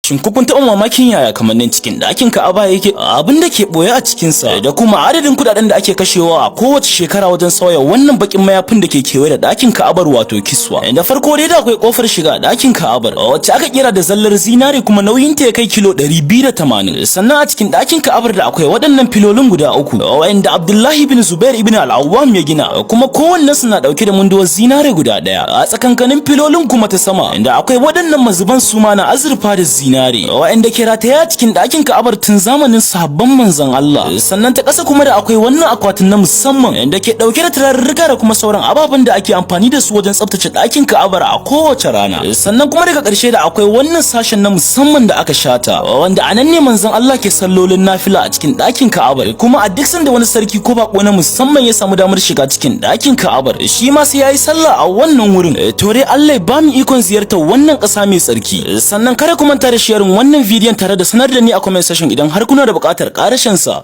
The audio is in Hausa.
Shin ko kun taɓa mamakin yaya kamannin cikin ɗakin Ka'aba yake, abin da ke ɓoye a cikinsa, da kuma adadin kuɗaɗen da ake kashewa a kowace shekara wajen sauya wannan bakin mayafin da ke kewaye da ɗakin Ka'abar, wato kiswa? Da farko dai, da akwai kofar shiga ɗakin Ka'abar, wacce aka kera da zallar zinare, kuma nauyin ta ya kai kilo 280. Sannan a cikin ɗakin Ka'abar da akwai waɗannan filolin guda uku, wa'anda Abdullahi bin Zubair ibn Al-Awwam ya gina, kuma kowannen su na ɗauke da munduwar zinare guda ɗaya. A tsakankanin filolin kuma ta sama, inda akwai waɗannan mazuban, su ma na azurfa da zinare, wa'anda ke rataye a cikin ɗakin Ka'abar tun zamanin sahabban manzon Allah. Sannan ta ƙasa kuma da akwai wannan akwatin na musamman da ke ɗauke da turarurruka da kuma sauran ababen da ake amfani da su wajen tsaftace ɗakin Ka'abar a kowace rana. Sannan kuma daga ƙarshe da akwai wannan sashen na musamman da aka shata, wanda a nan ne manzon Allah ke sallolin nafila a cikin ɗakin Ka'abar. Kuma a duk sanda wani sarki ko bako na musamman ya samu damar shiga cikin ɗakin Ka'abar, shi ma sai yayi sallah a wannan wurin. To dai, Allah ya ba mu ikon ziyartar wannan ƙasa mai tsarki. Sannan kada ku manta da sharing wannan bidiyon tare da sanar da ni a comment section idan har kuna da buƙatar ƙarashin sa.